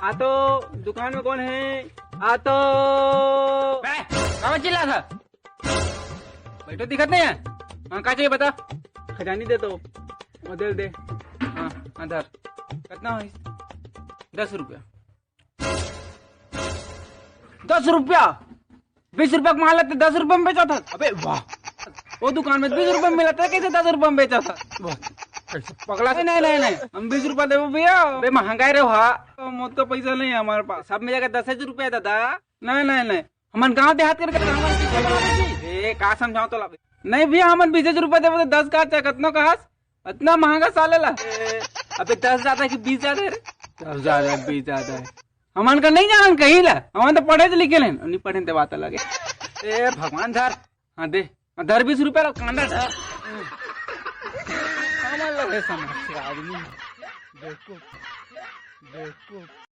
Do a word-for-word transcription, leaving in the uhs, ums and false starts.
आ तो, दुकान में कौन है? आ तो। बे, काबर चिल्लाथस? बैठो, दिखत नहीं है? हाँ, का चाहिए बता। खजानी दे तो, वो दे दे। हाँ, हाँ, धर। कितना होइस? दस रुपया। दस रुपया? बीस रुपया के माल लेते दस रुपया में बेचथस। अबे वाह। वो दुकान में बीस रुपया में मिलत हे, कैसे दस रुपया में बेचथस? वाह, कैसे पगला। नहीं, नहीं, नहीं, नहीं, हम बीस रुपया देबो भैया। अबे महंगा हे रे, हाँ, मोर तो पैसा नहीं है हमारे पास, सब मिला के दस रुपया दादा। नहीं, नहीं, नहीं, हमन गांव देहात करके, ए, का समझाओ तो ला। नहीं भैया, हमन बीस रुपया देबो तो दस का चाहे कतनो कहस, इतना महंगा साले ला। ए, अबे दस ज्यादा हे कि बीस ज्यादा हे रे? दस ज्यादा हे, बीस ज्यादा हे। हमन का नहीं जानन कहीं ला, हमन तो पढ़े से लिखे लेन, नहीं पढ़े ते बात अलग हे। ए भगवान, धर। हाँ दे, हाँ, धर बीस रुपया ला, कांदा धर। हमन लगे समस्या आदमी। बेवकूफ, बेवकूफ।